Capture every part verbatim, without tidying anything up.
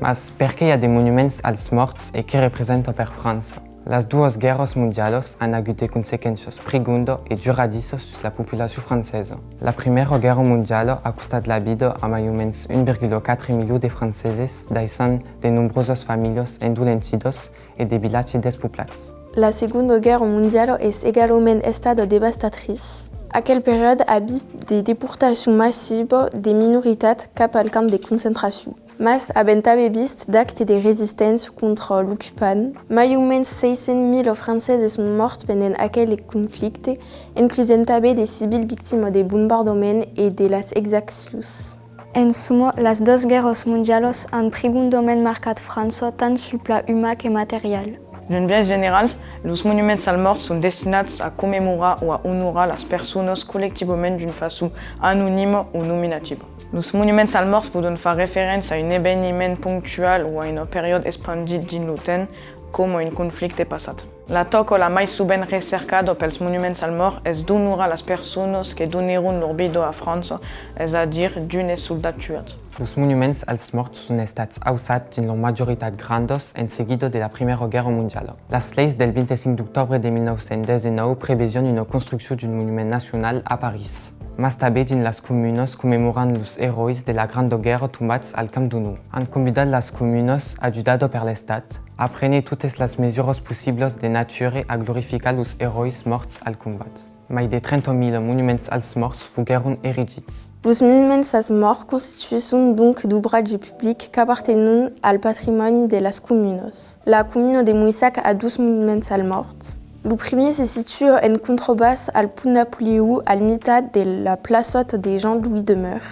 Mas perqué i a de monuments als mòrts e qué representa per França? Las doas guèrras mondialas an agut de consequéncias prigondas e duradissas sus la populacion francesa. La Primièra Guèrra Mondiala a costat la vida a mai o mens un virgula quatre milion de franceses, daissant de nombrosas familhas endolentidas e de vilatges despoblats. La Segonda Guèrra Mondiala es egalament estada devastatritz. Aquel periòde a vist de deportacions massivas de minoritats cap al camp de concentracion. Mas avèm tanben vist d'actes de resisténcia contra l'ocupant. Mai o mens sièis cents mila franceses son mòrts pendent aquel conflicte, inclusent tanben de civils victimas de bombardaments e de las exaccions. En soma, las doas guèrras mondialas an prigondament marcat França tant sul plan uman que material. D'un biais general, los monuments als mòrts son destinats a commemorar o a onorar las personas collectivament d'una façon anonima o nominativa. Los monuments als mòrts pòdon far referéncia a un eveniment ponctual o a un periòde espandit dins lo temps, coma un conflicte passat. La tòca la mai sovent recercada pels monuments als mòrts es d'onorar las personas que donèron lor vida a França, es a dire d'unes soldats tuats. Los monuments als mòrts son estats auçats dins lor majoritat grandas en seguida de la Primièra Guèrra Mondiala. Las leis del vint-e-cinc d'octobre de mil nòu cents dètz-e-nòu prevesián una construccion d'un monument nacional a París. Mas tanben dins las comunas commemorant los eròis de la Granda Guèrra tombats al Camp d'Onor. An convidat las comunas, ajudadas per l'Estat, a prene totes las mesuras possiblas de nature a glorificar los eròis mòrts al combat. Mai de trenta mila monuments als mòrts foguèron erigits. Los monuments als mòrts constituisson donc d'obratges publics qu'apartenon al patrimòni de las comunas. La comuna de Moissac a dos monuments als mòrts. Lo primièr se situa en contrabàs al pont Napoleon al mitat de la plaçòta de Jean-Louis Demeure.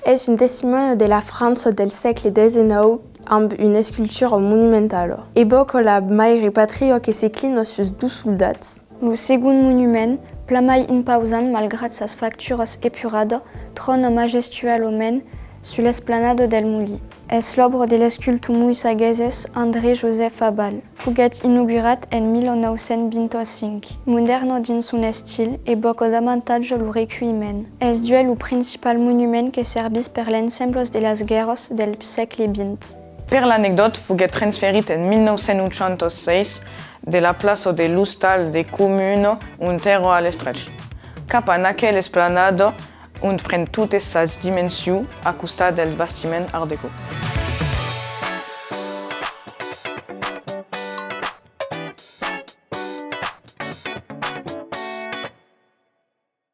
Es un testimòni de la França del sègle dètz-e-nòu amb una escultura monumentala. Evòca la maire Patria que se clina sus dos soldats. Lo segond monument, plan mai impausant malgrat sas facturas epuradas, tròna majestualament sus l'esplanada del Molin. Es l'òbra de l'escultor moissagueses André-Joseph Abal. Foguèt inaugurat en mil nòu cents vint-e-cinc. Modèrna dins son estil, evòca davantatge lo reculhiment. Es duèi lo principal monument que servís per l'ensemble de las guèrras del sègle vint. Per l'anecdòta, foguèt transferit en mil nòu cents ochanta-sièis de la plaça de l'ostal de comuna ont èra a l'estrecha, cap a aquela esplanada ont pren totas sas dimensions a costat del bastiment Art Déco.